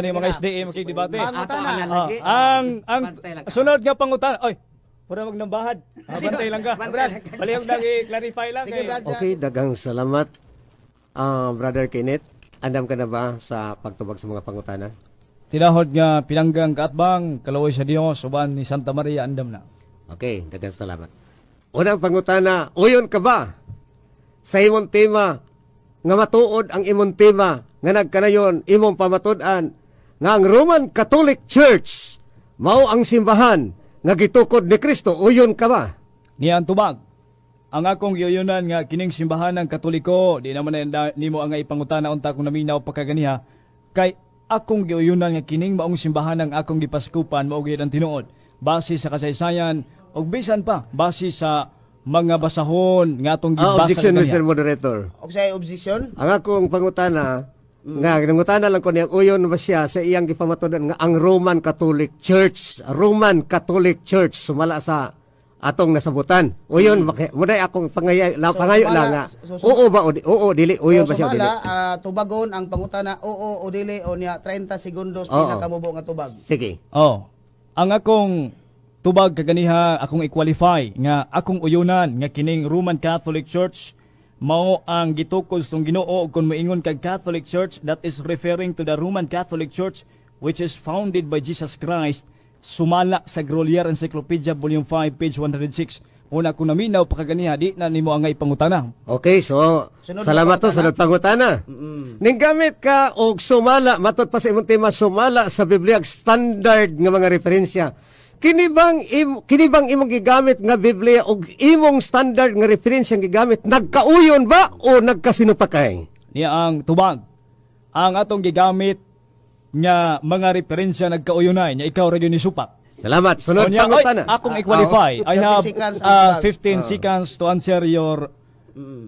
Ni mga SDA makigdebate. Pangutana. Ah, ang Bantay lang ka. Sunod nga pangutana. Oy, pura magnambahad. Ah, bantay lang ka. Bantay lang ka. Palihog lang i-clarify lang Sige, kay. Brad. Okay, daghang salamat. Ah, Brother Kenneth, andam ka na ba sa pagtubag sa mga pangutana? Tinahod nga pinanggang kaatbang kaluoy sa Dios uban ni Santa Maria, andam na. Okay, daghang salamat. Unang pangutana, uyon ka ba sa imong tema nga matuod ang imong tema nga nagkanayon imong pamatud-an nga ang Roman Catholic Church mao ang simbahan nga gitukod ni Kristo? Uyon ka ba? Niya ang tubag. Ang akong giyuyunan nga kining simbahan ng Katoliko, di naman na nimo ang ipangutana unta kung naminaw pa kaganiha, kay akong giyuyunan nga kining maong simbahan ang akong gipaskupan mao gyud ang tinuod. Base sa kasaysayan ug bisan pa base sa mga basahon nga atong Ah, gibasa objection, kaganiha. Mr. Moderator. Og sa objection? Ang akong pangutana, nga nangutana lang ko niya, uyon ba siya sa iyang gipamatudan nga ang Roman Catholic Church, Roman Catholic Church sumala sa atong nasabutan? Uyon ba kay mo akong pangaya la, So, pangayo sumala- lang nga. so, Oo ba o oo dili, uyon So, ba siya o dili? sumala, tubagon ang pangutana, oo o dili, o niya 30 segundos Oo. pinakamubo nga tubag. Sige. Oh. Ang akong tubag kaganiha, akong i-qualify nga akong uyunan nga kining Roman Catholic Church mao ang gitukod sa Ginoo, ug kung moingon kag Catholic Church, that is referring to the Roman Catholic Church which is founded by Jesus Christ, sumala sa Grolier Encyclopedia Volume 5 page 106. Una, kung naminaw pa kaganiha, di na nimo ang ipangutana. Okay, so Sunod salamat na to, sunod pangutana. Ning gamit ka og sumala matod pa sa imong tema, sumala sa Biblia ang standard nga mga referensya. Kini bang imong gigamit nga Biblia og imong standard nga referensya ang gigamit, nagkauyon ba o nagkasinupakay? Niya ang tubag. Ang atong gigamit nga mga referensya nagkauyunay nya, ikaw ra gyud ni supak. Salamat. Sunod Unya, oy, pangutana. akong i-qualify. I 30 have seconds ang tubag. 15 seconds to answer your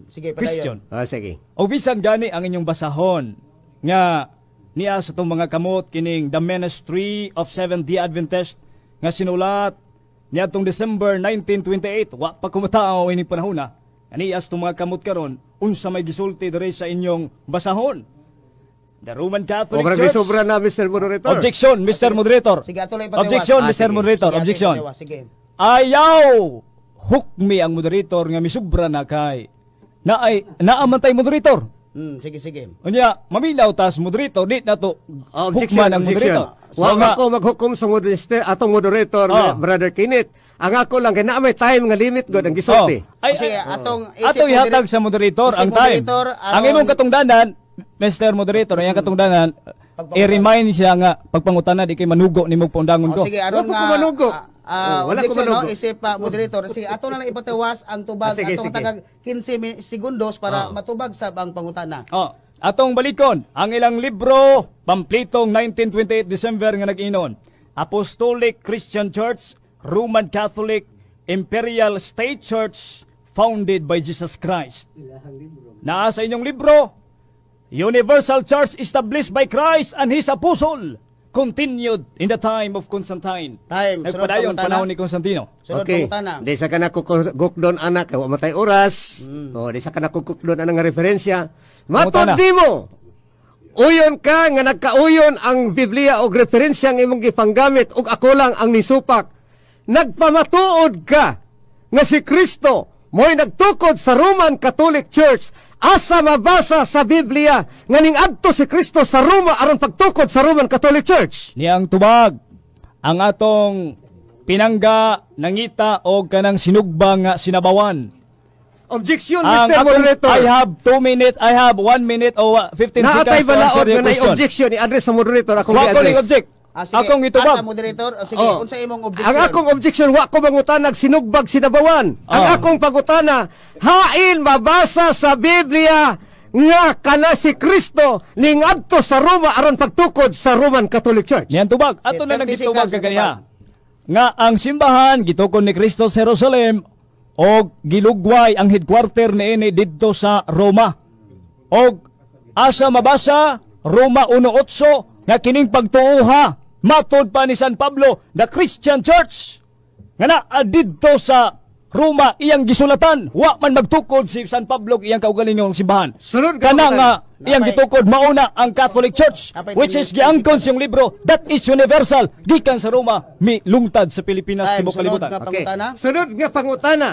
Sige, padayon. question. Ah, sige. O bisan gani ang inyong basahon nga niya sa itong mga kamot kining The Ministry of Seventh-day Adventist nga sinulat niadtong December 1928, wa pa kumatao ini panahon na aniya sa itong mga kamot karon, unsa may gisulti diri sa inyong basahon? The Roman Catholic Obra Church. sobra na, Mr. Moderator. Objection, Mr. Moderator. Sige, ato lang ipatiwas. Objection, Ah, Mr. sige. Moderator. Sige, ato Objection. ipatiwas. Sige. Ayaw! Hukmi ang moderator nga misubra na kay naay naamantay moderator. Sige, sige. Unya, mamilaw tas moderator, di na to Ah, objection, hukman ang objection. moderator. Wa So, man ko maghukom sa moderator, atong moderator, Brother Kenneth. Ang ako lang kay naa may time nga limit god ang gisulti. Oh, ay, Kasi ay, atong isip ato ihatag sa moderator isip ang time. moderator, Ang imong katungdanan, Mr. Moderator, ang iyang katungdanan, Pagpangutana. I-remind siya nga pagpangutana di kay manugo nimo paundangon Oh, ko. sige, aron Wala ko nga kumanugo. Ah, Oh, wala ko objection, no? manugo. Isip pa moderator. Sige, ato na lang ipatawas ang tubag, Ah, sige, atong sige. tagag 15 segundos para matubag sab ang pangutana. Oh, atong balikon ang ilang libro, pamplitong 1928 December nga nag-inon. Apostolic Christian Church, Roman Catholic Imperial State Church founded by Jesus Christ. Naa sa inyong libro, Universal Church established by Christ and His Apostle, continued in the time of Constantine. Time. Sunod Nagpadayon pangutana. panahon ni Constantino. Sunod Okay. pangutana. Di sa kana ko gukdon anak wa matay oras. Oh, di sa kana ko gukdon anang nga referensya. Matod Pangutana. nimo, uyon ka nga nagkauyon ang Biblia og referensya ang imong gipanggamit ug ako lang ang nisupak? Nagpamatuod ka nga si Kristo mo'y nagtukod sa Roman Catholic Church. Asa mabasa sa Biblia nga ning adto si Kristo sa Roma aron pagtukod sa Roman Catholic Church? Niyang tubag, ang atong pinangga nangita og kanang sinugba nga sinabawan. Objection, Ang Mr. akong, Moderator. I have 2 minutes, I have 1 minute o 15 Naatay seconds to balaod answer your nga nay question. objection i-address sa moderator, akong Wa ko ning i-address. object. Ah, sige. Akong itubag. Asa moderator? Ah, sige, Oh. unsa imong objection? Ang akong objection, wa ko mangutanag sinugbag sinabawan. Ang akong pangutana, hain mabasa sa Biblia nga kana si Kristo ningadto sa Roma aron pagtukod sa Roman Catholic Church? Niyan tubag. Ato na 30 nang gitubag seconds, kaganiha. Nga ang simbahan gitukod ni Kristo sa Jerusalem og gilugway ang headquarter niini didto sa Roma. Og asa mabasa Roma 1:8 nga kining pagtuoha matod pa ni San Pablo, the Christian Church nga naa didto sa Roma iyang gisulatan. Wa man magtukod si San Pablo og iyang kaugalingong simbahan. Sunod ka Kana pangutana. nga iyang gitukod mauna ang Catholic Church, Napay which is giangkon siyang libro that is universal gikan sa Roma mi lungtad sa Pilipinas, Time, tibuok sunod kalibutan. nga Okay. pangutana. Sunod nga pangutana.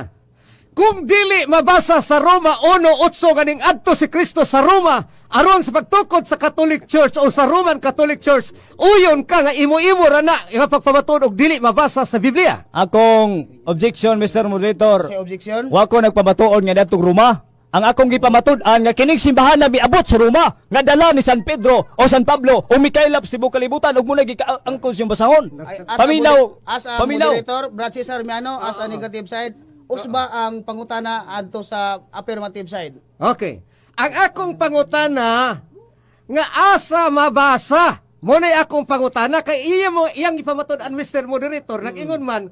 Kung dili mabasa sa Roma 1:8 ganing adto si Kristo sa Roma aron sa pagtukod sa Catholic Church o sa Roman Catholic Church, uyon ka nga imo-imo ra na nga pagpamatuod og dili mabasa sa Biblia? Akong objection, Mr. Moderator. Say objection. Wa ko nagpamatuod nga datong Roma. Ang akong gipamatud-an nga kining simbahan na miabot sa Roma nga dala ni San Pedro o San Pablo o mikaylap sa tibuok kalibutan ug muna gikaangkon siyang basahon. Ay, as a Paminaw, as a paminaw. moderator, Brad Cesar Miano, as a negative side, usba ang pangutana adto sa affirmative side? Okay. Ang akong pangutana nga asa mabasa. Mo na'y akong pangutana kay iya mo iyang ipamatud-an, Mr. Moderator, nag-ingon man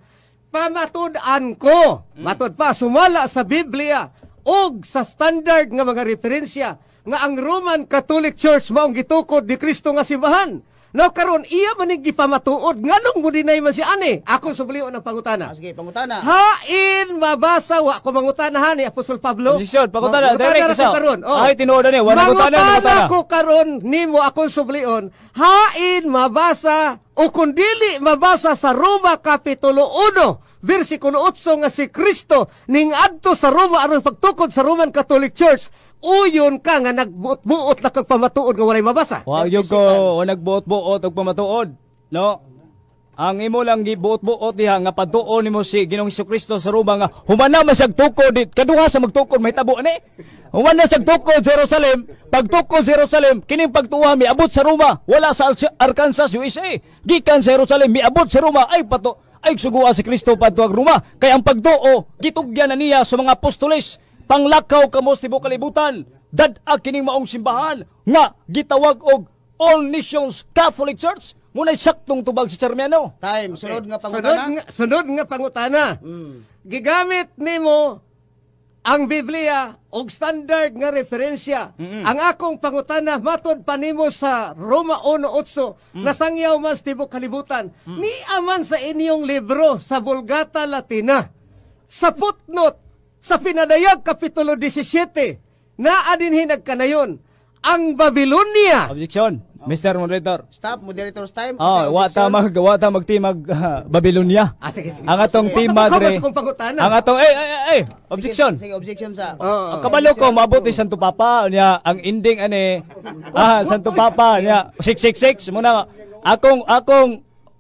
pamatud-an ko. Matud pa sumala sa Biblia og sa standard nga mga referensya nga ang Roman Catholic Church maong gitukod ni Kristo nga simbahan. Now karon iya man ning gipamatuod, nganong mo deny man si ani? Ako sublion ang pangutana. Ah, sige, pangutana. Hain mabasa, wa ko mangutana ha ni Apostol Pablo. Objection, pangutana, Mangutana direct ra ko isa. karon. Oh. Ay, tinuod na ni, wala mangutana, Mangutana mangutana. ko karon nimo akong sublion. Hain mabasa o kung dili mabasa sa Roma Kapitulo 1 versikulo 8 nga si Kristo ning adto sa Roma aron pagtukod sa Roman Catholic Church, uyon ka nga nagbuot-buot na kag pamatuod nga walay mabasa? Wa gyud ko wa nagbuot-buot og pamatuod. No? Ang imo lang gibuot-buot diha nga patuon nimo si Ginoong Kristo sa Roma nga humana man siyag tukod dit kaduha sa magtukod mahitabo ani. Humana siyag tukod sa Jerusalem, pagtukod sa Jerusalem kining pagtuwa miabot sa Roma, wala sa Arkansas, USA. Gikan sa Jerusalem miabot sa Roma, ay pato ay sugua si Kristo padto ang Roma kay ang pagtuo gitugyan na niya sa mga apostoles, panglakaw kamo sa tibuok kalibutan, dad-a kining maong simbahan nga gitawag og All Nations Catholic Church. Ngunay saktong tubag si Charmiano. Time, sunod nga Sunod pangutana. nga, sunod nga pangutana. Gigamit nimo ang Biblia og standard nga referensya. Ang akong pangutana, matod pa nimo sa Roma 1:8 nasangyaw man sa tibuok kalibutan. Nia man sa inyong libro sa Vulgata Latina. Sa footnote sa Pinadayag Kapitulo 17 naa dinhi nagkanayon ang Babylonia. Objection, Mr. Moderator. Stop, moderator's time. Oh, Okay, wa ta objection. mag wa ta magtimag Babylonia. Ah, sige, sige. Ang atong Sige. team Wa ta madre. magkawas akong pangutana. Ang atong ay ay ay, objection. Sige, sige, objection sa. Oo. Ang kabalo ko maabot ni Santo Papa niya ang ending ani, Santo Papa niya 666 muna akong akong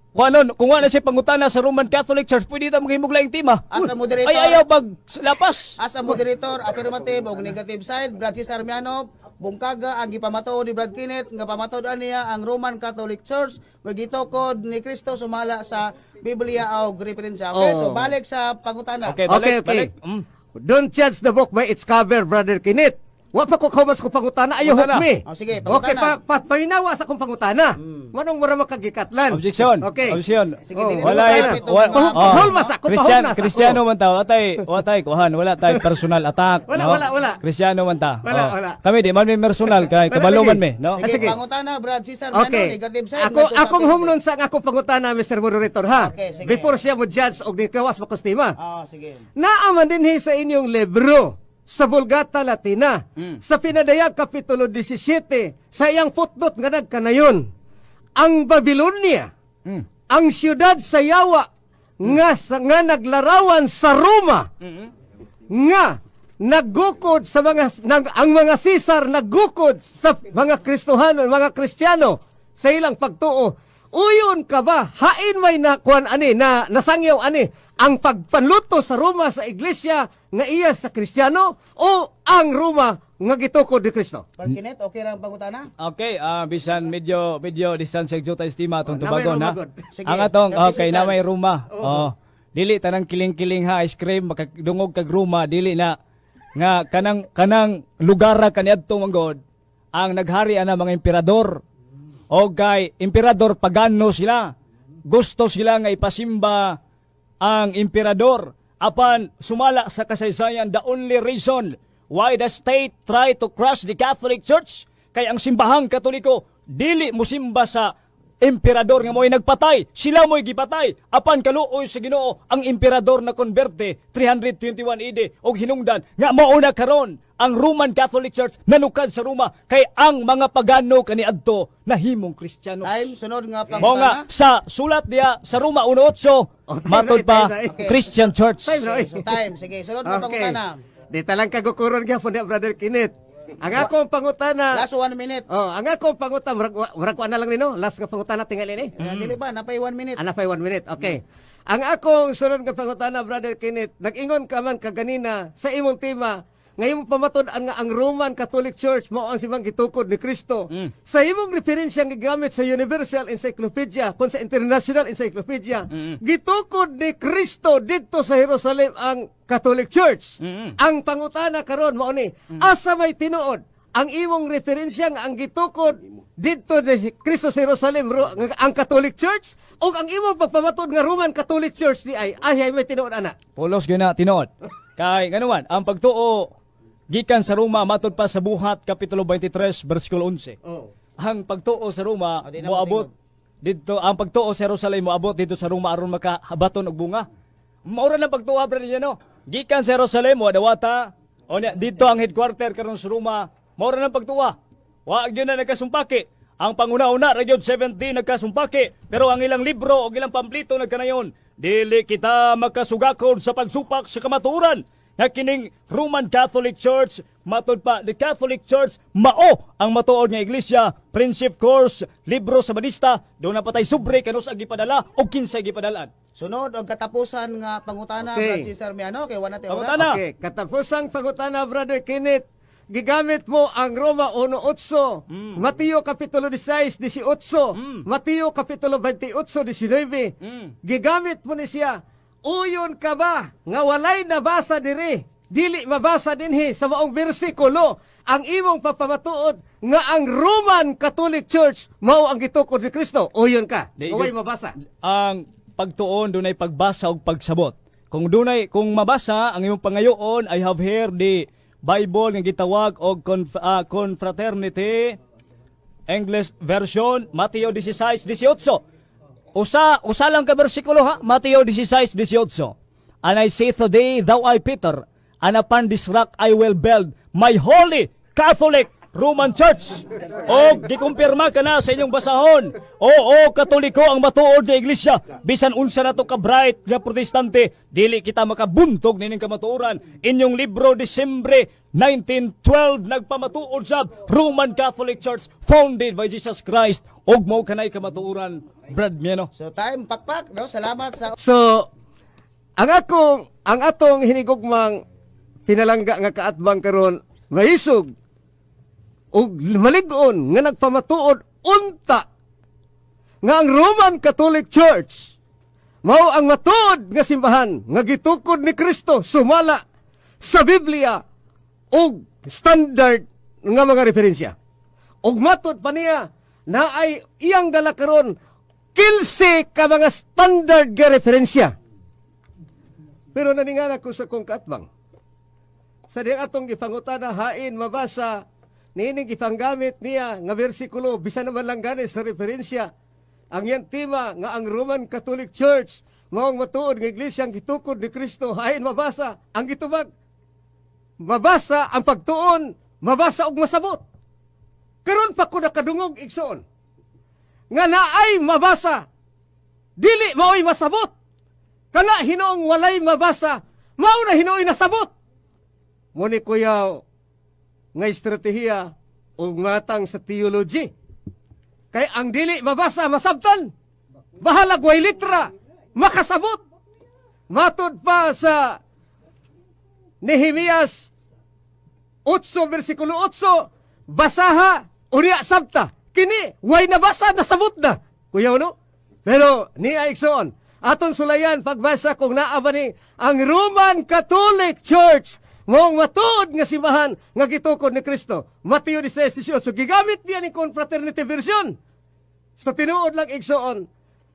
kung ano kung wala siya pangutana sa Roman Catholic Church, pwede ta maghimog laing tema. As a moderator, Ay, ayaw pag lapas. As a moderator, affirmative o negative side, Brad Cesar Miano, bungkaga ang gipamatuod ni Brad Kenneth nga pamatuod niya ang Roman Catholic Church nga gitukod ni Kristo sumala sa Biblia o referensya. Okay, Oo. so balik sa pangutana. Okay, balik, Okay. balik. Don't judge the book by its cover, Brother Kinit. Wa pa ko kaumas ko pangutana, ayaw Pangutana. hook me. Oh, sige, Okay, pangutana. pa, paminawa sa akong pangutana. Manong mura makagikatlan? Objection. Okay. Objection. Sige, Oh, dili Wala na eh, tayo oh. Pahulma sa ako, Christian, pahulma sa ako. Kristyano man ta, watay kuhan, wala tay personal attack. Wala, no? wala, wala. Kristyano man ta. Wala, Oh. wala. Kami di man may personal kay Wala, kabalo lagi. man me, no? Ah, Sige, sige. pangutana, Brad Cesar Miano, negative side. Ako ngadto sa akong affirmative. humnon sa ang akong pangutana, Mr. Moderator, ha. Okay, sige. Before siya mo judge og nikawas makostima. Ah, sige. Naaman dinhi sa inyong libro sa Vulgata Latina sa Pinadayag Kapitulo 17 sa iyang footnote nga nagkanayon ang Babylonia, ang siyudad sa yawa nga naglarawan sa Roma nga naggukod sa mga ang mga Caesar naggukod sa mga Kristohano, mga Kristiyano sa ilang pagtuo. Uyon ka ba hain may nakuan ani na nasangyaw ani ang pagpanluto sa Roma sa iglesia nga iya sa Kristiyano o ang Roma nga gitukod ni Kristo? Brad Kenneth, okay ra ang pangutana? Okay, bisan medyo medyo distance sa ta estima atong Oh, namay tubagon Roma, ha. god. Sige, Ang atong 30 okay seconds. na may Roma. Oh. Dili tanang kiling-kiling ha, ice cream makadungog kag Roma, dili na nga kanang kanang lugar ra kaniadto man god ang naghari ana mga emperador. O kay emperador pagano sila. Gusto sila nga ipasimba ang emperador. Apan sumala sa kasaysayan, the only reason why the state try to crush the Catholic Church kay ang simbahang Katoliko dili musimba sa Emperador nga mo'y nagpatay, sila mo'y gipatay. Apan kaluoy sa Ginoo, ang emperador na konberte 321 AD og hinungdan nga mao na karon ang Roman Catholic Church nanukad sa Roma kay ang mga pagano kaniadto nahimong Kristiyano. Time, sunod nga Mao nga pangutana. sa sulat diya sa Roma 1:8 Oh, time matod na, pa time na, eh. Christian Church. Time na, Okay, so time, sige, sunod nga pangutana. Di talang kagukuron gyapon niya, Brother Kenneth. Ang akong pangutana. Last one minute. Oh, ang akong pangutana, murag wa na lang nino, last nga pangutana tingali ni. Eh, dili pa, napay one minute. Ana pa one minute. Okay. Ang akong sunod nga pangutana, Brother Kenneth, nag-ingon ka man kaganina sa imong tema, ngayon pamatud-an nga ang Roman Catholic Church mao ang simang gitukod ni Kristo. Sa imong referensya nga gigamit sa Universal Encyclopedia kon sa International Encyclopedia, gitukod ni Kristo didto sa Jerusalem ang Catholic Church. Ang pangutana karon mao ni, asa may tinuod ang imong referensya nga ang gitukod didto ni Kristo sa Jerusalem nga ang Catholic Church o ang imong pagpamatud nga Roman Catholic Church di ay ay may tinuod ana? Pulos gyud na tinuod. Kay nganuman, ang pagtuo gikan sa Roma matod pa sa Buhat kapitulo 23 bersikulo 11. Oh. Ang pagtuo sa Roma O, di na moabot didto, ang pagtuo sa Jerusalem moabot didto sa Roma aron makahabaton og bunga. Mao ra na pagtuo, brother niya, no. Gikan sa Jerusalem mo dawata o niya didto ang headquarter karon sa Roma. Mao ra na pagtuo. Wa gyud na nagkasumpaki. Ang panguna-una ra gyud 70 nagkasumpaki, pero ang ilang libro o ilang pamplito nagkanayon, dili kita makasugakod sa pagsupak sa kamatuoran nga kining Roman Catholic Church, matod pa the Catholic Church, mao ang matuod nga iglesia. Princip Course, libro sa Badista, doon na patay sobre kanus ang gipadala o kinsay gipadalaan. Sunod og katapusan nga pangutana, Okay. Brad Cesar Miano, kay wala tay oras. Pangutana. Okay, katapusang pangutana, Brother Kenneth. Gigamit mo ang Roma 1:8, Mateo kapitulo 16, 18, Mateo kapitulo 28, 19. Gigamit mo ni siya. Uyon ka ba nga walay nabasa diri? Dili mabasa dinhi sa maong bersikulo ang imong papamatuod nga ang Roman Catholic Church mao ang gitukod ni Kristo. Uyon ka. Di, Walay mabasa. Ang pagtuon dunay pagbasa ug pagsabot. Kung dunay, kung mabasa ang imong pangayoon, I have here the Bible nga gitawag og Confraternity English version, Mateo 16:18. Usa usa lang ka bersikulo ha, Mateo 16:18. "And I say to thee, thou art Peter, and upon this rock I will build my holy Catholic Roman Church." O gikumpirma ka na sa inyong basahon. Oo, Katoliko ang matuod nga iglesia. Bisan unsa na to ka bright nga Protestante, dili kita makabuntog nining kamatuoran. Inyong libro Disyembre 1912 nagpamatuod sa Roman Catholic Church founded by Jesus Christ ug mao kanay kamatuoran, Brad Miano. So time, pakpak, no? Salamat sa So, ang atong hinigugmang pinalangga nga kaatbang karon maisog ug malig-on nga nagpamatuod unta nga ang Roman Catholic Church mao ang matuod nga simbahan nga gitukod ni Kristo sumala sa Biblia ug standard nga mga referensya. Ug matod pa niya na ay iyang dala karon 15 ka mga standard nga referensya. Pero naningala ko sa kong kaatbang. Sa diyang atong gipangutana hain mabasa niining gipanggamit niya nga bersikulo bisan naman lang gani sa referensya ang iyang tema nga ang Roman Catholic Church maong matuod nga iglesia ang gitukod ni Kristo, hain mabasa ang gitubag, mabasa ang pagtuon, mabasa og masabot. Karon pa ko nakadungog, igsoon, nga naay mabasa dili maoy masabot. Kana hinoong walay mabasa mao na hinooy nasabot mo ni kuya nga estratehiya ug matang sa theology. Kay ang dili mabasa masabtan. Bahalag way litra makasabot. Matod pa sa Nehemias 8 versikulo 8, basaha unya sabta. Kini way nabasa, nasabot na. Kuya, no? Pero niya, igsoon, aton sulayan pagbasa kung naa ba ni ang Roman Catholic Church maong matuod nga simbahan nga gitukod ni Kristo. Mateo 16:18. Gigamit niya ni Confraternity version. Sa tinuod lang, igsoon,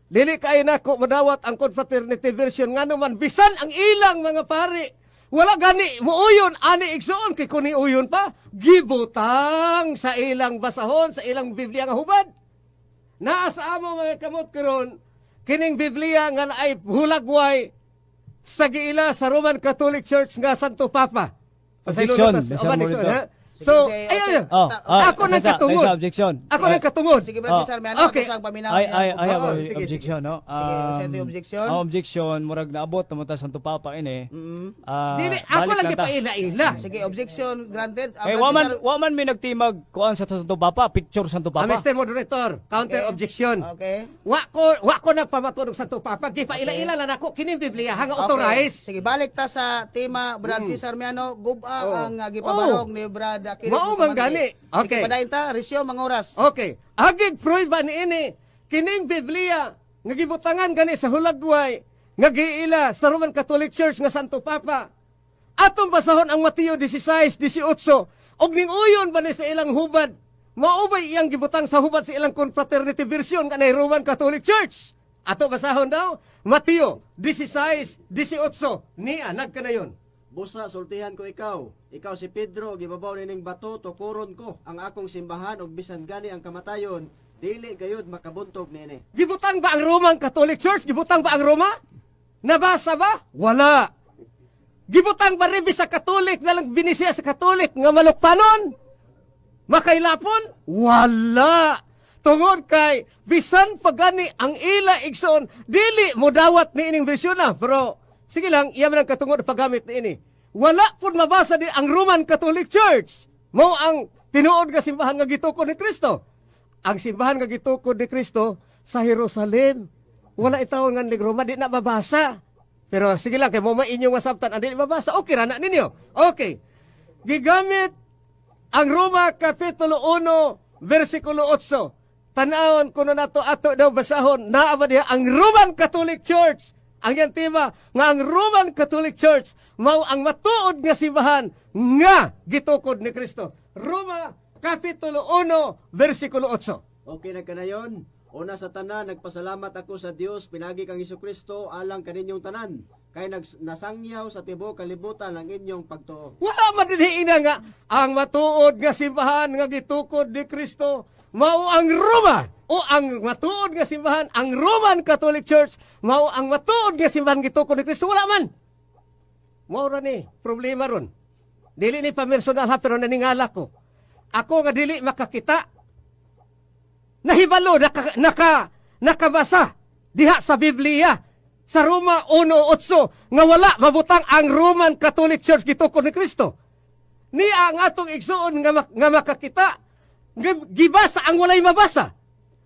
dili kay nako madawat ang Confraternity version ngano man bisan ang ilang mga pari wala gani muuyon ani, igsoon, kay kun uyon pa gibutang sa ilang basahon sa ilang Biblia nga hubad. Naa sa amo mga kamot karon kining Biblia nga naay hulagway sa giila sa Roman Catholic Church nga Santo Papa. Objection, Pasaylo na Mr. oh, Dixon, Monitor. ha? So, Sige, ay, ay, okay. Oh, ah, ako nang katungod. Kaysa objection. Ako nang katungod. Sige, Brad Oh. Cesar Miano, Okay. okay. Ang paminaw Ay, niya. ay, I have Oo, a sige, objection, no? Sige, usa ito yung objection. Ang objection, murag naabot naman ta Santo Papa ini. Ah, Dili, ako balik lang ta. gipaila-ila. Sige, objection granted. Ah, Eh, Brad waman, Cesar- waman may nagtimag kuan sa Santo Papa, picture Santo Ah, Papa. Mr. Moderator, counter objection. Okay. Wa ko nagpamatuod og Santo Papa, gipaila-ila lang ako kining Biblia hanga authorized. Sige, balik ta sa tema, Brad Cesar Miano. Guba ang gipabalog ni Brad Kenneth Mao man Bustamante. gani. Okay. Sige, padayon ta, resume ang oras. Okay. Agig prueba niini kining Biblia nga gibutangan gani sa hulagway nga giila sa Roman Catholic Church nga Santo Papa. Atong basahon ang Mateo 16:18 og ning uyon ba ni sa ilang hubad? Mao bay iyang gibutang sa hubad sa ilang confraternity version kanay Roman Catholic Church? Ato basahon daw Mateo 16:18 niya nagkanayon. Busa sultihan ko ikaw. Ikaw si Pedro, gibabaw nining bato, tukuron ko ang akong simbahan ug bisan gani ang kamatayon, dili gayud makabuntog niini. Gibutang ba ang Roman Catholic Church? Gibutang ba ang Roma? Nabasa ba? Wala. Gibutang ba rin sa Katolik na lang binisiya sa Katolik nga malukpanon? Makailapon? Wala. Tungod kay bisan pa gani ang ila igsoon dili mo dawat ni ining bersyon na. Pero sige lang, iya man ang katungod paggamit ni ini. Wala pud mabasa di ang Roman Catholic Church. Mao ang tinuod nga simbahan nga gitukod ni Kristo. Ang simbahan nga gitukod ni Kristo sa Jerusalem. Wala itawon nga ning Roma di na mabasa. Pero sige lang kay mo inyong masabtan ang dili mabasa. Okay ra na ninyo. Okay. Gigamit ang Roma Kapitulo 1, versikulo 8. Tanawon kuno nato ato daw basahon naa ba diha ang Roman Catholic Church. Ang iyang tema nga ang Roman Catholic Church mao ang matuod nga simbahan nga gitukod ni Kristo. Roma Kapitulo 1, versikulo 8. Okay na kanayon. Una sa tanan, nagpasalamat ako sa Dios pinagi kang Hesukristo alang kaninyong tanan kay nasangyaw sa tibuok kalibutan ang inyong pagtuo. Wala man dinhi ina nga ang matuod nga simbahan nga gitukod ni Kristo mao ang Roma o ang matuod nga simbahan ang Roman Catholic Church mao ang matuod nga simbahan gitukod ni Kristo. Wala man. Mao ra ni problema ron. Dili ni pamersonal ha, pero naningala ko. Ako nga dili makakita, nahibalo nakabasa diha sa Biblia sa Roma 1:8 nga wala mabutang ang Roman Catholic Church gitukod ni Kristo. Niya ang atong igsuon nga, nga makakita, gibasa ang walay mabasa.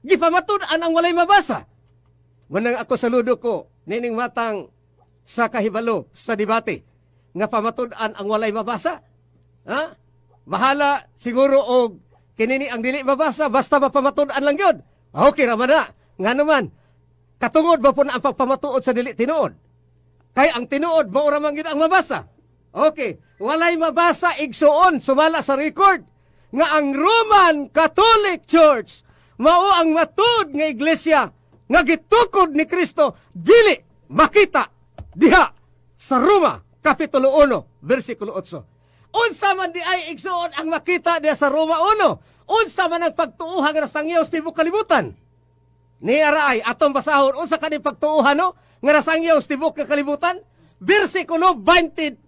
Gipamatud-an ang walay mabasa. Manang ako saludo ko nining matang sa kahibalo sa debate nga pamatud-an ang walay mabasa. Ha? Bahala siguro og kinini ang dili mabasa basta mapamatud-an lang gyud. Okay ra man na. Nga naman, katungod ba po na ang pagpamatuod sa dili tinuod? Kay ang tinuod mao ra man gyud ang mabasa. Okay, walay mabasa igsuon sumala sa record nga ang Roman Catholic Church mao ang matud nga iglesia nga gitukod ni Kristo dili makita diha sa Roma Kapitulo 1 versikulo 8. Unsa man di ay igsuon ang makita diha sa Roma 1? Unsa man ang pagtuuhan nga nasangyaw sa tibuok kalibutan? Ni araay atong basahon unsa kani pagtuohan no nga nasangyaw sa tibuok nga kalibutan? Bersikulo 23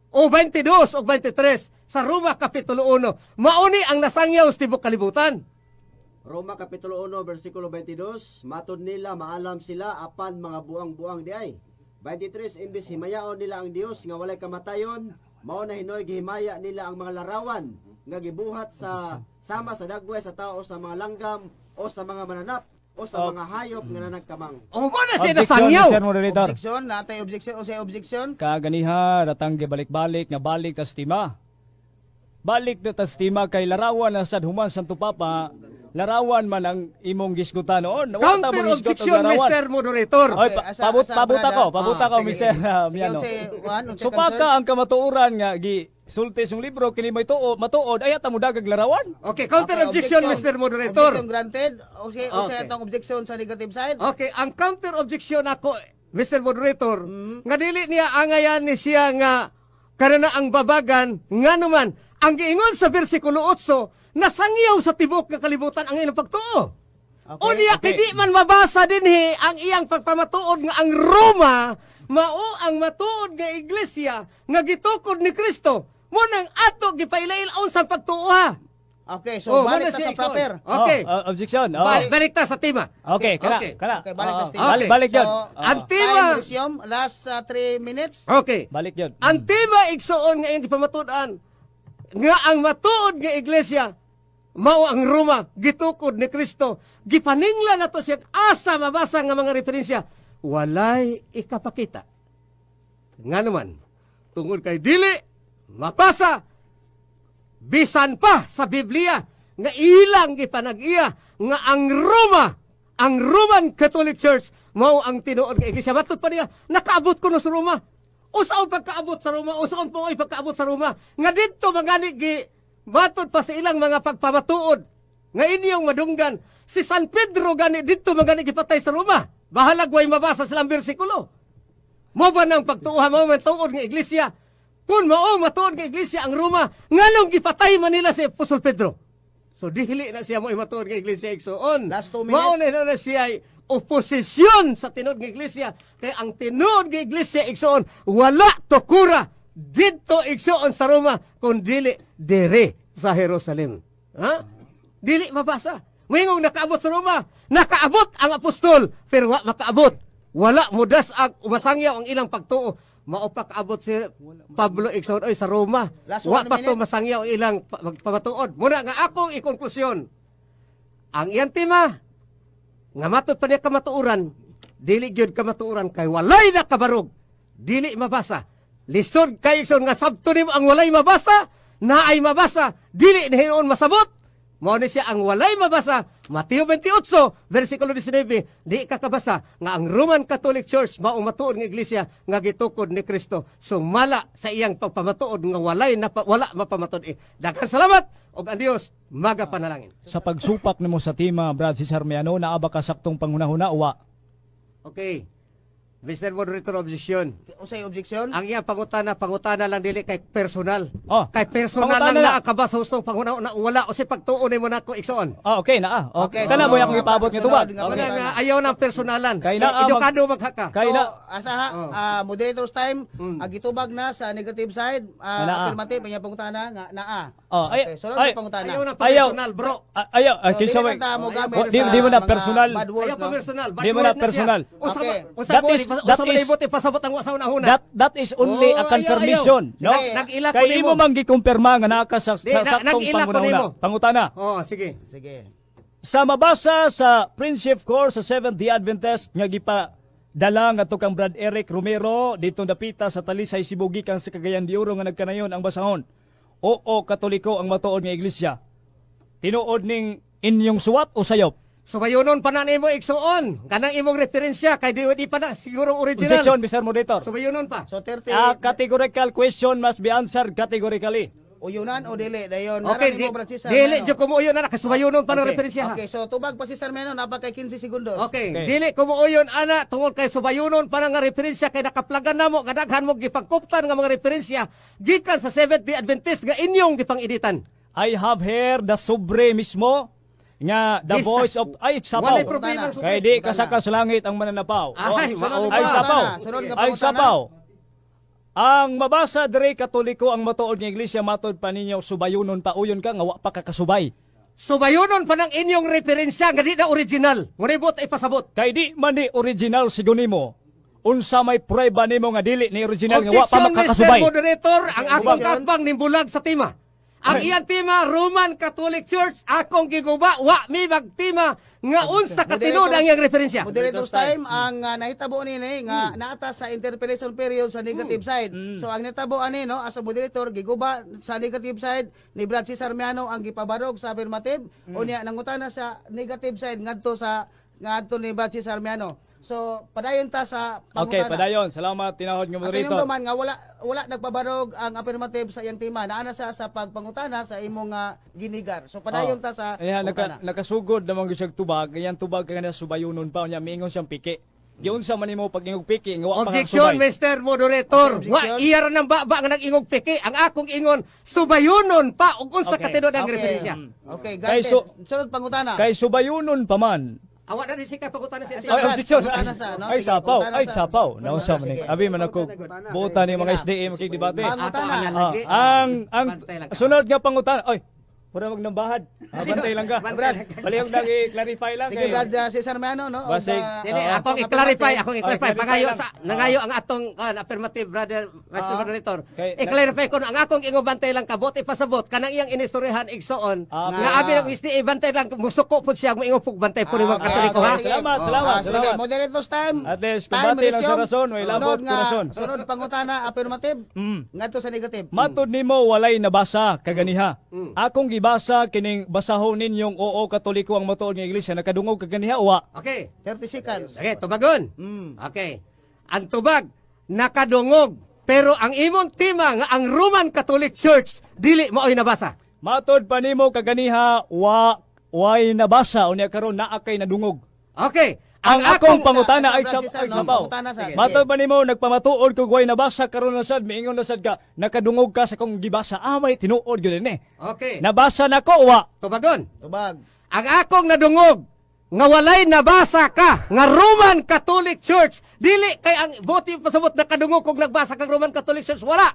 o 22 o 23 sa Roma Kapitulo 1. Mauni ang nasangyaw sa tibuok kalibutan. Roma Kapitulo 1 versikulo 22, matud nila maalam sila apan mga buang-buang di ay. 23 imbes himayaon nila ang Dios nga walay kamatayon, mao na hinoy gihimaya nila ang mga larawan nga gibuhat sa sama sa dagway sa tao, sa mga langgam o sa mga mananap o sa mga hayop nga nanagkamang. O mo na siya Objection, nasangyaw. Mr. Moderator. Objection, natay objection o say objection. Kaganiha, ratang gibalik-balik nga balik tas tima. Balik na tas tima kay larawan na sad human Santo Papa, larawan man ang imong gisgutan noon. Wala ta Counter mong hisgot og objection, larawan. Mr. Moderator. Oy, Okay, asa, pabuta brother? ko, pabuta Ah, ko, sige, Mr. Sige, Miano. unsay, kuan, unsay Supaka concern? ang kamatuoran nga gi sulti sa libro kini may tuo, matuod ay ata mo dagag larawan. Okay, counter Okay, objection, Mr. Moderator. Objection granted. Okay, unsay atong objection sa negative side? Okay, ang counter objection ako, Mr. Moderator, nga dili niya angayan ni siya nga karana ang babagan nga naman ang giingon sa bersikulo 8 nasangyaw sa tibuok nga kalibutan ang ilang pagtuo. Okay. Unya Okay. kay di man mabasa dinhi ang iyang pagpamatuod nga ang Roma mao ang matuod nga iglesia nga gitukod ni Kristo. Mo nang ato gipailail-on sa pagtuo ha. Okay, so Oh, balik muna ta siya, sa Igsoon. proper. Okay. Oh, objection. Oh. Balik ta sa tema. Okay, kana, Okay. kana. Okay, balik ta Oo. sa tema. Balik, balik yun. So, Oo. Ang tema Time resume, last 3 minutes. Okay. Balik yun. Ang tema, igsoon, nga iyang gipamatud-an nga ang matuod nga iglesia mao ang Roma gitukod ni Kristo. Gipaningla nato siya asa mabasa nga mga referensya, walay ikapakita. Nga naman tungod kay dili mabasa bisan pa sa Biblia nga ilang gipanag-iya nga ang Roma, ang Roman Catholic Church mao ang tinuod nga iglesia. Matud pa niya nakaabot kuno sa Roma. Usaon pagkaabot sa Roma? Usaon po ay pagkaabot sa Roma nga didto mangani gi matud pa sa ilang mga pagpamatuod nga inyong madunggan si San Pedro gani didto mangani gipatay sa Roma? Bahalag way mabasa silang bersikulo. Mo ba nang pagtuoha mo man tuod nga iglesia? Kung mao matuod nga iglesia ang Roma, nganong gipatay man nila si Apostol Pedro? So dili na siya mo matuod nga iglesia, igsoon. Last 2 minutes. Mao na na siya ay oposisyon sa tinuod nga iglesia. Kay ang tinuod nga iglesia, igsoon, wala tukura didto, igsoon, sa Roma kun dili dire sa Jerusalem. Ha? Dili mabasa. Moingong nakaabot sa Roma. Nakaabot ang apostol pero wa makaabot. Wala mudas ang umasangyaw ang ilang pagtuo. Mao pa kaabot si Pablo, igsoon, oy, sa Roma. Last Wa one pa to minute. masangyaw ang ilang pamatuod. Muna nga akong ikonklusyon. Ang iyang tema nga matud pa niya kamatuoran, dili gyud kamatuoran kay walay nakabarog, dili mabasa. Lisod kay, igsoon, nga sabto nimo ang walay mabasa, naay mabasa, dili na hinuon masabot. Mao ni siya ang walay mabasa. Mateo 28 versikulo 19, di ka kabasa nga ang Roman Catholic Church mao matuod nga iglesia nga gitukod ni Kristo. Sumala sa iyang pagpamatuod nga walay na wala mapamatud-i. Daghang salamat ug ang Dios magapanalangin. Sa pagsupak nimo sa tema, Brad Cesar Miano, naa ba ka saktong panghunahuna o wa? Okay. Mr. Moderator, objection. Usay objection? Ang iya pangutana, pangutana lang, dili kay personal. Oh. Kay personal Pangutana lang na. na akabasa hustong panguna wala o si pagtuon nimo nako, igsoon. Ah, okay, naa. Okay, Okay. Kana so, mo akong ipaabot nga tubag. sunod nga Okay. Wala nga ayaw ng personalan. Kay naa Edukado maghaka. Kay So, na asa ha, Oh. moderator's time, ang gitubag na sa negative side, Naa. affirmative, ang pangutana nga naa. Oh, ay- Okay, sunod ay- na pangutana. Ayaw na Ayaw. personal, bro. Ah, ayaw, ah, So, kinsa dili may- man ta mo gamit Oh, di, sa di mo na mga personal. bad words, Ayaw pa no? personal. Bad Di mo word na siya. personal. Usa Okay. usa That mo that usa man ibot ipasabot ang usa una. That is only Oh, a ayaw, confirmation, ayaw. no? Sige, nag-ila ko Kay nimo. imo man gikumpirma nga naa ka sa, Di, sa saktong nag-ila ko panghunahuna. nimo. Pangutana. Oh, sige. Sige. Sa mabasa sa Friendship Corps sa Seventh-day Adventist nga gipa dala nga kang Brad Eric Romero dito dapita sa Talisay, Cebu gikan sa Cagayan de Oro nga nagkanayon ang basahon. Oo, Katoliko ang matuod nga iglesia. Tinuod ning inyong suwat o sayop? Subayunon pa na nimo, igsoon. Kanang imong referensya kay di pa na siguro original. Objection, Mr. Moderator. Subayunon pa. So 30 A categorical question must be answered categorically. Uyunan o dili dayon. Okay, Nara di, nimo, Brad Cesar dili Miano. jud kumuuyon na kay subayunon pa ng referensya ha. Okay, so tubag pa si Sir Meno, napa kay 15 segundos. Okay, Okay. dili kumuuyon ana tungod kay subayunon pa nga referensya kay nakaplagan namo nga daghan mo gipangkuptan nga mga referensya gikan sa Seventh Day Adventist nga inyong gipang-editan. I have here the sobre mismo nga the Yes, voice of ay sapaw. Walay problema ang sobre. Kay di kasaka sa langit ang mananapaw. Ay, Oh, mao ay ba? sapaw. Sunod nga Ay pangutana. sapaw. Ang mabasa dire Katoliko ang matuod nga iglesia matod pa ninyo subayunon pa uyon ka nga wa pa ka kasubay. Subayunon pa ng inyong referensya nga di na original. Ngunibot ay pasabot. Kay di man ni original sigon nimo. Unsa may prueba nimo nga dili ni original nga wa pa Objection, Mr. makakasubay. Moderator, ang akong Objection. kaatbang nimbulag sa tema. Ang iyang tema, Roman Catholic Church, akong giguba, wa mi magtima nga unsa ka tinuod ang iyang referensya. Moderator's time, ang nahitabo nini nga naata sa interpellation period sa negative side. So ang nahitabo ani, no, as a moderator giguba sa negative side ni Brad Cesar Miano ang gipabarog sa affirmative. Unya nangutana sa negative side ngadto ni Brad Cesar Miano. So padayon ta sa Okay, pangutana. padayon. Salamat tinahod nga Ang moderator. man nga wala wala nagpabarog ang affirmative sa iyang tema. Naa na sa pagpangutana sa imong ginigar. So padayon Oh. ta sa Ayan, pangutana. nakasugod naman gyud siyang tubag. Ayan tubag kay na subayunon pa unya miingon siyang piki. Giunsa man nimo pag-ingog piki nga wa pa ka Objection, subay. Mr. Moderator. Okay, Wa objection. iya ra nang baba nga nag-ingog piki. Ang akong ingon, subayunon pa ug unsa katinud ang referensya. Okay, Kay granted. so Sunod pangutana. Kay subayunon pa man. Awa na rin siya pangutana siya. Ay, Ay, objection. Pangutana sa, no? Ay, Sige, sapaw. pangutana Ay, sapaw. Nausa man Sige. ni. Abi man ako buta ni mga SDA makigdebate. Pangutana. Ah, ang Bantay lang ka. sunod nga pangutana. Oy, pura magnambahad. Ah, bantay lang ka. Bantay lang ka. Palihog nang i-clarify lang Sige, kay. Brad Cesar Miano, no? Basig. Dili, Oo. akong i-clarify, akong i-clarify. Okay, clarify Pangayo lang. sa nangayo ang atong affirmative, brother, Mr. Moderator. I-clarify ko no, ang akong ingon bantay lang ka, buot ipasabot kanang iyang inistoryahan igsoon. Nga abi ng SDA bantay lang musuko pud siya moingon pug bantay po ni mga Katoliko, ha. Sige. Salamat, salamat, Sige, salamat. moderators time. At least, Time kumbati lang sa resume. rason, may labot Sunod nga- kurason. Sunod pangutana, affirmative. Ngadto sa negative. Matod nimo walay nabasa kaganiha. Akong gibasa kining basahon ninyong oo Katoliko ang matuod nga iglesia, nakadungog kaganiha wa? Okay. 30 seconds. Okay, tubagon. Okay. Ang tubag nakadungog, pero ang imong tema nga ang Roman Catholic Church dili maoy nabasa. Matod pa nimo kaganiha wa way nabasa, unya karon naa kay nadungog. Okay. Ang akong pangutana ay Sa sa Brad Cesar, ay no? sabaw. Pangutana sa- sige. Matod pa nimo nagpamatuod kog way nabasa karon na sad miingon na sad ka nakadungog ka sa kong gibasa. Ah, may tinuod gyud ni. Okay. Nabasa nako wa. Tubagon. Tubag. Ang akong nadungog nga walay nabasa ka nga Roman Catholic Church dili kay ang buti pasabot nakadungog kog nagbasa kag Roman Catholic Church, wala.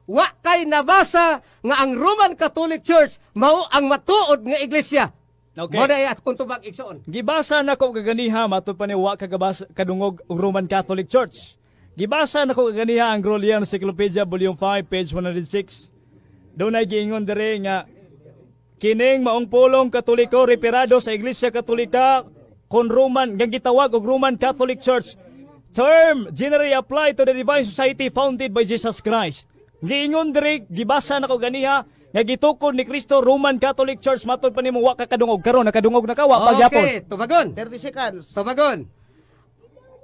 Wa kay nabasa nga ang Roman Catholic Church mao ang matuod nga iglesia. Okay. Mo na akong tubag, igsoon. Gibasa nako kaganiha, matod pa ni wa kagabasa kadungog og Roman Catholic Church. Gibasa nako kaganiha ang Grolier Encyclopedia Volume 5 page 106. Dunay giingon diri nga kining maong pulong Katoliko referado sa Iglesia Katolika kon Roman nga gitawag og Roman Catholic Church, term generally applied to the divine society founded by Jesus Christ. Giingon diri, gibasa nako ganiha nga gitukod ni Kristo Roman Catholic Church. Matod pa nimo wa ka kadungog, karon nakadungog na ka, wa pa gyapon? Okay, tubagon. 30 seconds. Tubagon.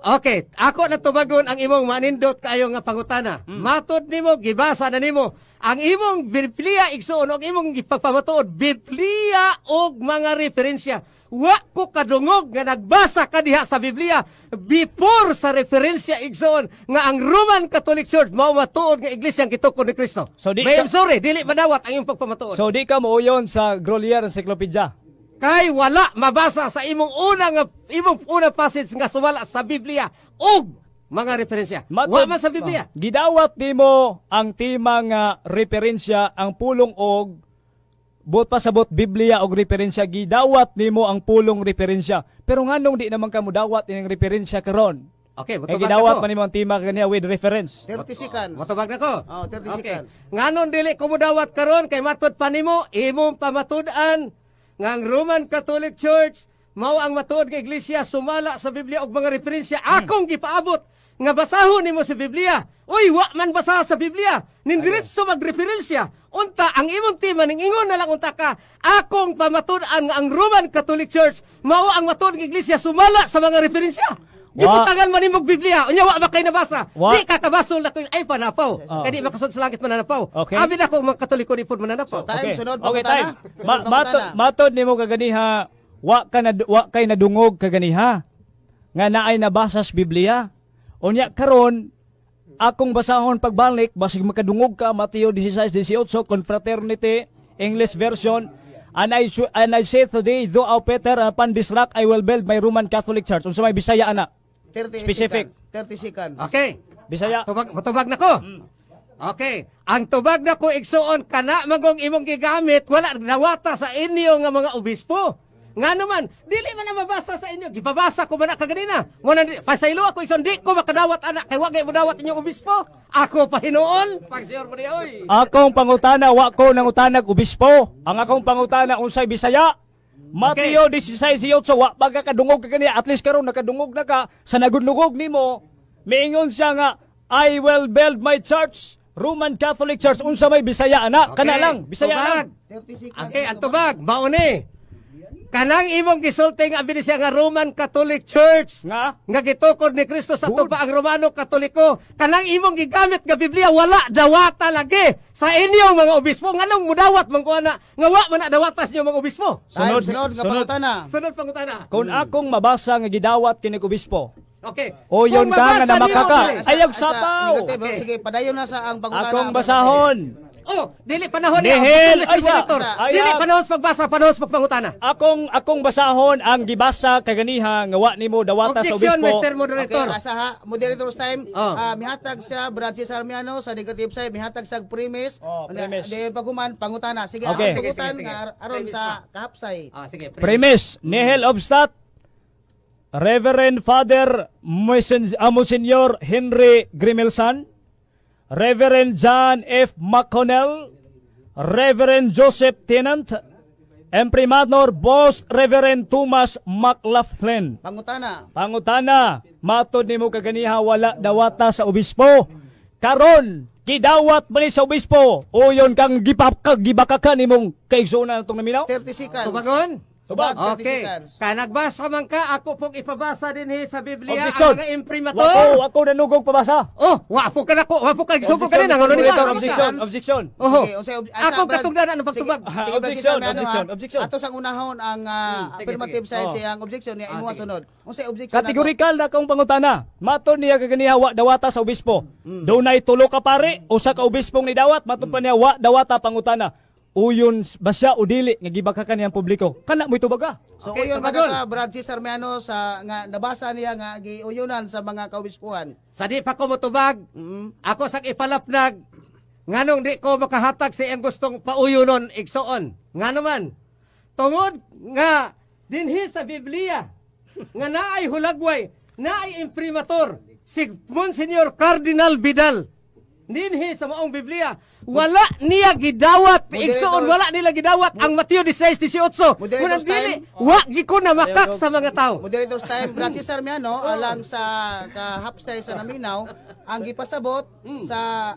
Okay, ako na tubagon ang imong manindot kaayo nga pangutana. Matod nimo, gibasa na nimo ang imong Biblia, igsuon, og imong gipagpamatuod Biblia og mga referensya. Wa ko kadungog nga nagbasa ka diha sa Biblia before sa referensya, igsuon, nga ang Roman Catholic Church mao matuod nga iglesia ang gitukod ni Kristo. So, di May I'm sorry, dili madawat ang imong pagpamatuod. So di ka mooyon sa Grolier Encyclopedia? Kay wala mabasa sa imong una nga imong una passage nga sumala sa Biblia og mga referensya. Wa man sa Biblia. Ah, gidawat nimo ang tema nga referensya ang pulong og buot pasabot Biblia og referensya, gidawat nimo ang pulong referensya. Pero nganong di naman ka modawat ining referensya karon? Okay, Kay motubag gidawat na ko. pa nimo ang tema kaniya with reference. 30 seconds. Motubag na ko. Oh, 30 Okay. seconds. Nganon dili ko modawat karon kay matud pa nimo imong pamatud-an nga ang Roman Catholic Church mao ang matuod nga iglesia sumala sa Biblia og mga referensya. Akong gipaabot nga basahon nimo sa Biblia. Uy, wa man basa sa Biblia. Nindiretso magreferensya. Unta ang imong tema ning ingon na lang unta ka akong pamatud-an nga ang Roman Catholic Church mao ang matuod nga iglesia sumala sa mga referensya. Gibutangan man nimog Biblia. Unya wa ba kay nabasa? Wa. Di ka kabasol na ko ay panapaw. Kay di makasud sa langit mananapaw. Okay. Abi na ko mga Katoliko ni pud mananapaw. So, time, sunod Okay, pangutana. time. Sunod Matod, pangutana. matod nimo kaganiha wa kay nadungog kaganiha nga naay nabasa sa Biblia. Unya karon akong basahon pagbalik basig makadungog ka. Mateo 16:18, Confraternity English version: And I say to thee, thou art Peter, and upon this rock I will build my Roman Catholic Church." Unsa may Bisaya ana? 30 Specific. seconds. 30 seconds. Okay. Bisaya. Tubag, tubag na ko. Okay. Ang tubag na ko, igsuon, kana magong imong gigamit wala nawata sa inyo nga mga obispo. Nga naman, dili man na mabasa sa inyo. Gipabasa ko man na kaganina. Mo na pasaylo ako, igsuon, di ko makadawat ana kay wa gay modawat inyong obispo. Ako pa hinuon, pagsiyor mo ni oy. Akong pangutana, wa ko nangutanag obispo. Ang akong pangutana, unsay Bisaya? Mateo 16:18, wa ba ka kadungog ka kaniya? At least karon nakadungog na ka sa nagundungog nimo. Miingon siya nga "I will build my church, Roman Catholic Church." Unsa may Bisaya ana? Kana lang, Bisaya Tubag. lang. 30 seconds. Okay, ang tubag, mao ni. Kanang imong gisulti nga abi siya nga Roman Catholic Church Nga nga gitukod ni Kristo sa Good. tupa ang Romano Katoliko, kanang imong gigamit nga Biblia wala dawata lagi sa inyong mga obispo. Nganong mudawat man ko ana nga wa man na dawata sa inyong mga obispo? Time, Sunod, sunod nga sunod. pangutana. Sunod pangutana. Kung akong mabasa nga gidawat kini obispo, Okay. Uyon Kung ka nga mabasa niyo, namakaka. dili. Ayaw Asa, sapaw. negative. Okay. Sige, padayon na sa ang pangutana. Akong basahon. Oh, dili panahon niya. Nihil, Objection, Mr. ay, sa- Moderator. ay, Dili ah. panahon sa pagbasa, panahon sa pagpangutana. Akong basahon ang gibasa kaganiha nga wa nimo dawata sa Objection, obispo. Mr. Moderator. Okay, asa ha, moderator's time. Oh. Ah, mihatag siya Brad Cesar Miano sa negative side, mihatag sa premise. Oh, premise. Dayon paghuman pangutana. Sige, Okay. ang pangutan Sige, sige, sige. nga aron Premise sa kahapsay. Ah, sige. Premise, nihil obstat. Reverend Father Monsignor Henry Grimelsan, Reverend John F. McConnell, Reverend Joseph Tennant, Imprimatur Boss Reverend Thomas McLaughlin. Pangutana. Pangutana, matod nimo kaganiha wala dawata sa obispo. Karon, gidawat ba ni sa obispo? Uyon kang gibakakan nimong kaigsuonan atong naminaw? 30 seconds. Tubagon? Tubag. 30 Okay. seconds. Kanagbasa man ka, ako pong ipabasa din sa Biblia Objection. ang mga imprimatur. Wako, ako nanugog pabasa. Oh, wa po ka nako, wa po ka gisugo ka nina ngano ni Objection, basa. objection, objection. Oho. Sige, unsay asa, Akong Brad? katungdanan ang pagtubag. Sige, sige, Brad Objection, Cesar Miano, objection, ha. objection. Ato sang unahon ang Sige, affirmative sige. side Oh. sa iyang objection niya imuha sige. sunod. Unsay objection nato? Kategorikal na akong pangutana. Matod niya kaganiha wa dawata sa obispo. Dunay tulo ka pare, usa ka obispong nidawat, matod pa niya wa dawata pangutana. Uyon ba siya o dili nga gibakakan niyang publiko? Kana mo'y tubag ka. So Okay, uyon man tubagon. ka Brad Cesar Miano sa nga nabasa niya nga giuyunan sa mga kaobispuhan. Sa di pa ko motubag, ako sang ipalapnag, nganong di ko makahatag sa iyang gustong pauyunon igsoon. Ngano man, tungod nga dinhi sa Biblia, nga naay hulagway, naay imprimatur, si Monsignor Cardinal Vidal, dinhi sa maong Biblia, wala niya gidawat, igsoon, wala nila gidawat ang Mateo 16:18. Moderator's Kunang dili, time. wa gi ko na makak sa mga tao. Moderator's time, Brad Cesar Miano, alang sa kahapsay sa naminaw, ang gipasabot sa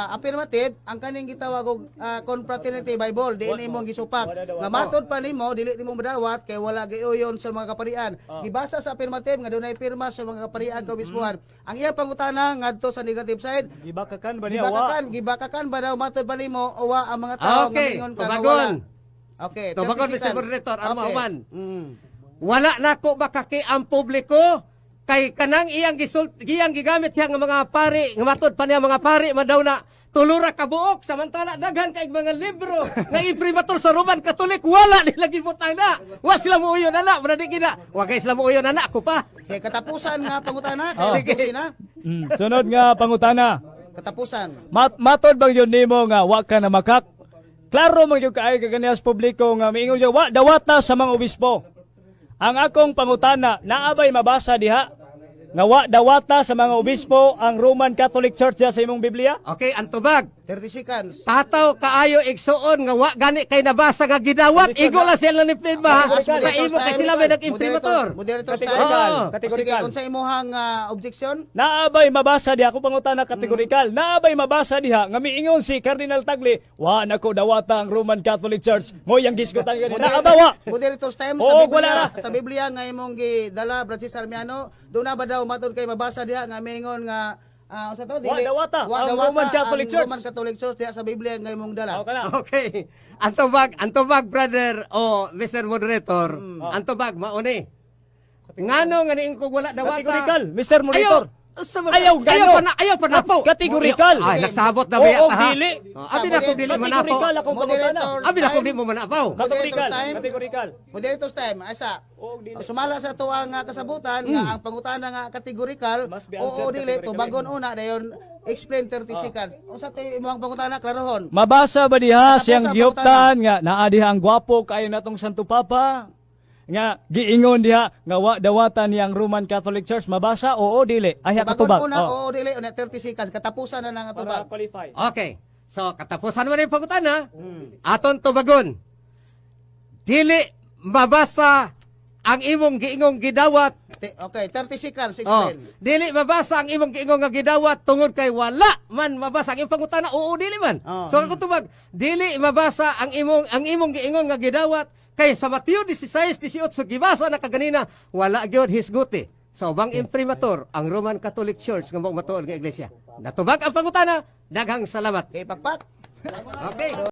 affirmative, ang kaning gitawag og confraternity Bible, di ini imong gisupak. Nga matod pa nimo, dili nimo madawat kay wala giuyon sa mga kaparian. Gibasa sa affirmative nga dunay pirma sa mga kaparian kaobispuhan. Ang iyang pangutana ngadto sa negative side, Gibakakan ba niya wa? gibakakan ba daw matod pa nimo o wa ang mga tao Okay, nga mingon ka nga tubagon. wala? Okay, 30 Tubagon, Mr. seconds. Moderator, ang mahuman. Wala na ko makaki ang publiko kay kanang iyang gisult iyang gigamit siya nga mga pari nga matud pa niya mga pari man daw na tulura ka buok, samantala daghan kay mga libro nga imprimatur sa Roman Catholic, wala nila gibutang na, wa sila muuyon ana muna di gina wa kay sila muuyon ana ako pa. Okay, katapusan nga pangutana. Oh. Sige na. Sunod nga pangutana. Katapusan. Matod bang yun nimo nga wa ka na makak? Klaro man gyud kaayo kaganiha sa publiko nga miingon gyud wa dawata sa mga obispo. Ang akong pangutana, naa bay mabasa diha nga wa dawata sa mga obispo ang Roman Catholic Church diha sa imong Biblia? Okay, ang tubag. 30 seconds. Tataw kaayo igsuon nga wa gani kay nabasa nga gidawat, igo lang sila ni pirma sa imo kay sila may nag-imprimatur. Moderator's time. Kategorikal, Oo. Sige, kategorikal. unsa imong objection? Naabay mabasa diha ako pangutana kategorikal. Naabay mabasa diha nga miingon si Cardinal Tagle, wa nako dawata ang Roman Catholic Church. Moy ang gisgutan gani. Naaba wa. Moderator's time Oo, sa Biblia, wala na. sa Biblia nga imong gidala Brad Cesar Miano, doon na ba daw matod kay mabasa diha nga miingon nga unsa to? Wa dawata ang Roman Catholic ang Church. Roman Catholic Church diha sa Biblia nga imong dala. Aw kana. Okay. Ang tubag, brother o Mr. Moderator, ang tubag mauni. Ngano nga niing kog wala dawata. Kategorikal, Mr. Moderator. Ayaw, sa mga- Ayaw, gano. Ayaw pa na, ayaw pa na po. Kategorikal. Ay, nasabot na Oo, biya ta, ha? dili. Oh, abi na kog dili manapo. Kategorikal akong pangutana. Moderator's Abi na kog time. di mo manapaw. Kategorikal, Moderator's time. kategorikal. Moderator's time, asa. Oo, dili. Sumala sa tuang kasabutan nga ang pangutana nga kategorikal, Must be oo answered dili categorically. tubagon una dayon explain 30 seconds. Unsa to imong pangutana klarohon? Mabasa ba diha Katapusan, siyang gihuptan nga naa diha ang gwapo kaayo natong Santo Papa? Nga giingon diha nga wa dawatan niyang Roman Catholic Church, mabasa oo dili? Ay Tubagon katubag. una Oh. oo dili una 30 seconds katapusan na nga Para tubag. qualify. Okay. So, katapusan mo na yung pangutana. Aton tubagon. Dili mabasa ang imong giingong gidawat. Okay, 30 seconds Oh, explain. dili mabasa ang imong giingon nga gidawat tungod kay wala man mabasa ang imong pangutana, oo dili man. Oh. So ako tubag, dili mabasa ang imong giingon nga gidawat kay sa Mateo 16:18 gibasa na kaganina wala gyud hisguti sa ubang imprimatur ang Roman Catholic Church nga mao matuod nga iglesia. Natubag ang pangutana, daghang salamat. Okay, pakpak. Okay.